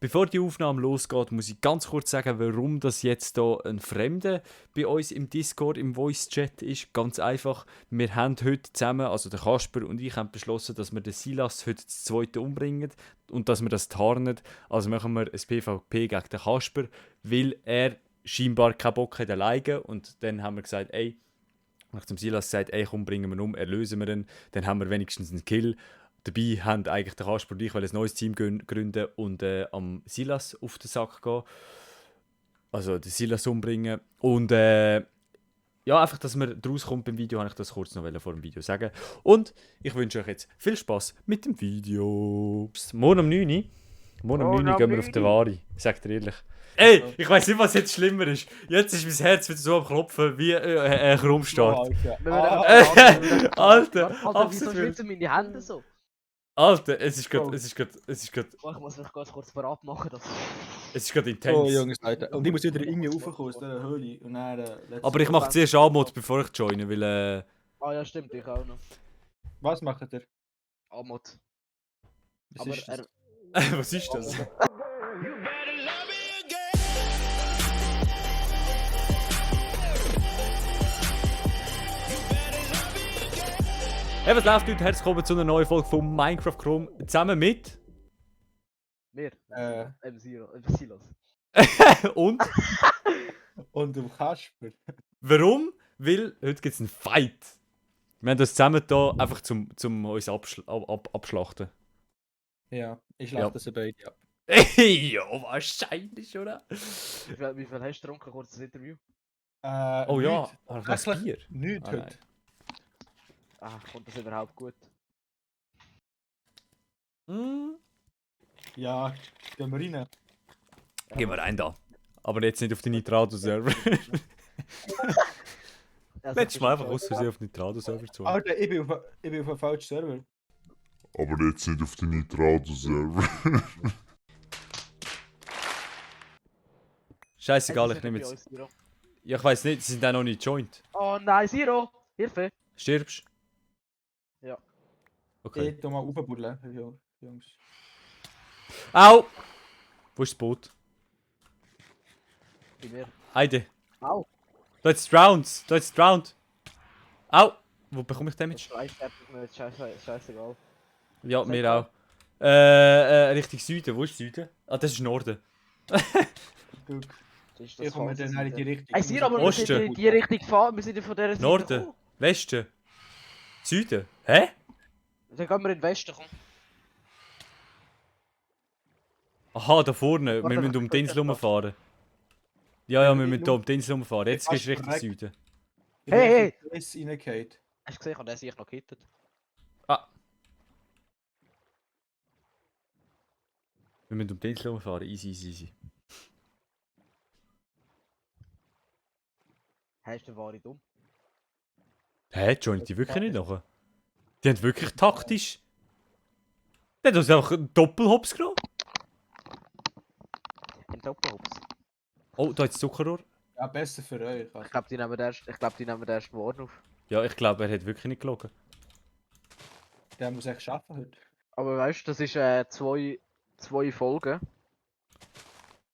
Bevor die Aufnahme losgeht, muss ich ganz kurz sagen, warum das jetzt hier ein Fremder bei uns im Discord, im Voice-Chat ist. Ganz einfach, wir haben heute zusammen, also der Kasper und ich, haben beschlossen, dass wir den Silas heute das zweite umbringen und dass wir das tarnen. Also machen wir ein PvP gegen den Kasper, weil er scheinbar keinen Bock hat alleine. Und dann haben wir gesagt, ey, nach dem Silas gesagt, ey, komm, bringen wir ihn um, erlösen wir ihn, dann haben wir wenigstens einen Kill. Dabei haben eigentlich der Kasper und ich ein neues Team gründen und am Silas auf den Sack gehen. Also den Silas umbringen. Und ja, einfach, dass man daraus kommt beim Video, habe ich das kurz noch vor dem Video sagen. Und ich wünsche euch jetzt viel Spaß mit dem Video. Morgen um 9 Uhr, gehen wir auf die Ware. Sagt ihr ehrlich. Ey, ich weiss nicht, was jetzt schlimmer ist. Jetzt ist mein Herz wieder so am Klopfen wie ein Krummstart. Alter, wieso schwitzen meine Hände so? Alter, es ist gerade. Oh, ich muss mich ganz kurz vorab machen. Es ist gerade intens. Oh, Jungs, Alter. Und ich muss wieder irgendwie raufkommen aus dieser Höhle. Und dann, Aber ich mache zuerst Amod, bevor ich joine, weil Ah ja, stimmt, ich auch noch. Was macht ihr? Amod. Was Aber ist das? was ist das? Hey, was läuft heute? Herzlich willkommen zu einer neuen Folge von Minecraft Chrome zusammen mit... Mir? Zero, Silas. und? Und du Kasper. Warum? Weil heute gibt es einen Fight. Wir haben das zusammen hier einfach zum uns abschlachten. Ja, ich schlachte sie beide ab. Ja, wahrscheinlich, oder? Wie viel hast du getrunken? Kurzes Interview? Oh ja, aber was Wirklich Bier? Nichts Ah, heute. Kommt das überhaupt gut? Ja, gehen wir rein. Gehen wir rein da. Aber jetzt nicht auf den Nitrado-Server. Letztes Mal einfach aus Versehen auf den Nitrado-Server zu. Alter, ich bin auf einem falschen Server. Aber jetzt nicht auf den Nitrado-Server. Scheißegal, ich nehme jetzt. Ja, ich weiß nicht, sie sind auch noch nicht joint. Oh nein, Zero! Hilfe! Stirbst? Ja. Okay. Ich tu mal aufbuddeln, Jungs. Au! Wo ist das Boot? Bei mir. Heide. Au! Da ist drowned. Au! Wo bekomme ich Damage? Scheißegal. Ja, mir auch. Richtung Süden. Wo ist Süden? Ah, das ist Norden. Gut. Das ist das Ich komme dann in die Richtung. Ey, Zero, aber wir Osten. sind in die Richtung gefahren, wir sind von dieser Seite Norden. gekommen. Westen. Süden. Hä? Dann gehen wir in den Westen, komm. Aha, da vorne. Warte, Wir müssen um ich die Insel das rumfahren. Ja, wir müssen hier um die Insel rumfahren. Jetzt gehst du Richtung Süden. Hey! Ist reingehauen. Hast du gesehen, und der sich noch gehittet? Ah. Wir müssen um die Insel rumfahren. Easy. Hey, ist der Wari dumm? Hä, joint die wirklich nicht nachher? Die haben wirklich taktisch... Die haben uns einfach einen Doppelhops genommen. Ein Doppelhops. Oh, da ist Zuckerrohr. Ja, besser für euch. Ich glaube, die nehmen den ersten Warn auf. Ja, ich glaube, er hat wirklich nicht gelogen. Der muss echt arbeiten heute. Aber weißt du, das ist zwei Folgen.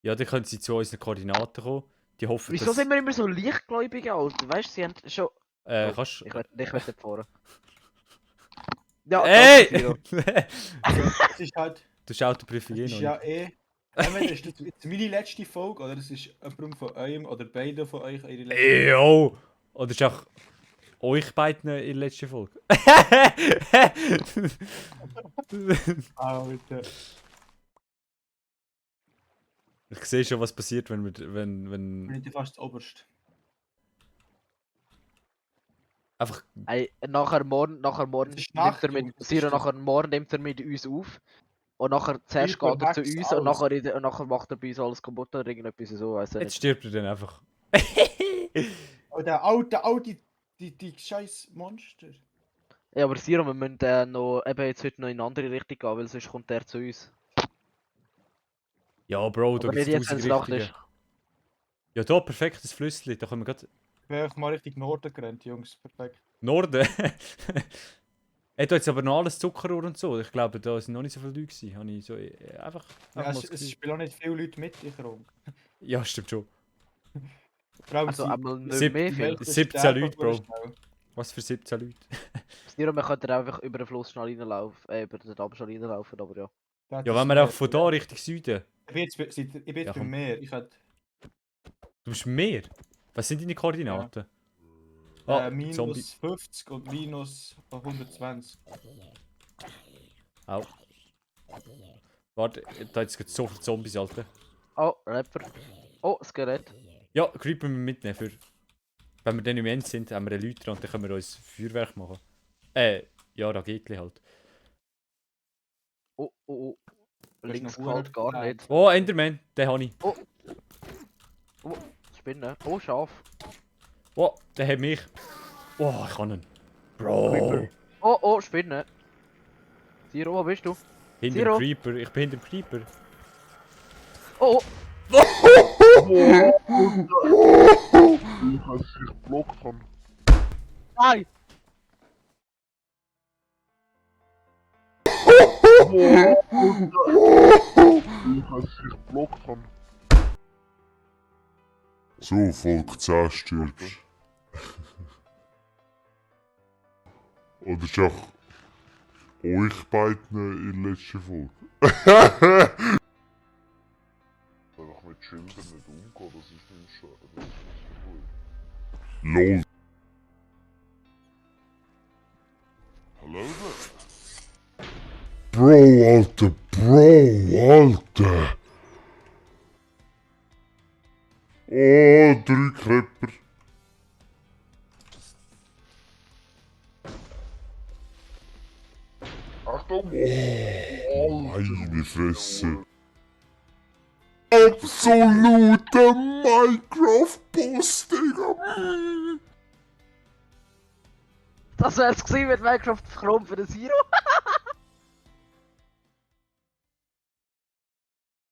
Ja, dann können sie zu unseren Koordinaten kommen. Die hoffen, Wieso dass... sind wir immer so leichtgläubig, Alter? Weißt du, sie haben schon... kannst... Ich werde nicht fahren. Ja, Ey! Zero. Das ist halt. Du hast Autoprüfung Das eh ist noch ja nicht. Entweder ist das jetzt meine letzte Folge oder das ist jemand von eurem oder beide von euch ihre letzte Eyo! Oder ist auch euch beiden in der letzten Folge? Alter. Ich sehe schon, was passiert, wenn... Ich bin fast oberst. Einfach... Ey, nachher morgen Es ist nimmt Nacht, er mit... Jungs, es Zero, ist nachher morgen nimmt er mit uns auf. Und nachher zuerst Ich bin geht er zu Max uns und aus. nachher macht er bei uns alles kaputt oder irgendetwas so, weiss ich Jetzt nicht. stirbt er dann einfach. Oh, der alte, die scheiß Monster. Ja, aber Zero, wir müssen noch, eben jetzt heute noch in eine andere Richtung gehen, weil sonst kommt der zu uns. Ja, Bro, da Aber gibt nicht es jetzt, wenn 1000 es Nacht Richtungen. ist. Ja, da, perfektes Flüssli. Da können wir gerade... Ich bin einfach mal Richtung Norden gerannt, Jungs. Perfekt. Norden. Da jetzt aber noch alles Zuckerrohr und so. Ich glaube, da sind noch nicht so viele Leute gewesen. Habe ich so einfach Ja, mal es, das es Gefühl. spielen auch nicht viele Leute mit in Chrom. Ja, stimmt schon. Vor allem Also sind einmal nicht Sieb- mehr die viel. meisten 17 sterben Leute, Bro. schnell. Was für 17 Leute? Siro, wir könnten einfach über den Fluss schnell reinlaufen, über den Damm schnell reinlaufen, aber ja. Das Ja, ist wenn wir mehr. auch von da Richtung Süden. Ich bin jetzt, ich bin jetzt Ja, beim komm. Meer. Ich hätte Du bist mehr. Was sind deine Koordinaten? Ah, minus Zombie. 50 und minus 120. Au. Warte, da jetzt gibt so viele Zombies, Alter. Oh, Rapper. Oh, Skelett. Ja, Creeper müssen wir mitnehmen. Für... Wenn wir dann im End sind, haben wir einen Leute und dann können wir uns Feuerwerk machen. Ja, Raketli halt. Oh, oh, oh. Das ist Links noch gefällt gar verdammt. nicht. Oh, Enderman, den habe ich. Oh, Spinne. Oh, Schaf. Oh, der hat mich. Oh, ich kann ihn. Bro. Creeper. Oh, Spinne. Siro, wo bist du? Hinter Zero. dem Creeper. Ich bin hinter dem Creeper. Oh, Ich weiß, ich blockt habe. nein! Ich weiß, ich blockt habe. So, Volk 10 stirbst. Oder ist auch euch beiden in der letzten Folge? Einfach mit Schildern nicht umgehen, das ist nicht schön. Das ist nicht so gut. LOL. Hallo da. Bro, Alter, Bro, Alter. Oh, 3 Krepper. Achtung! Oh, meine Fresse. Absoluter Minecraft-Boss, Digga. Das wär's gewesen mit Minecraft Chrom für den Siro.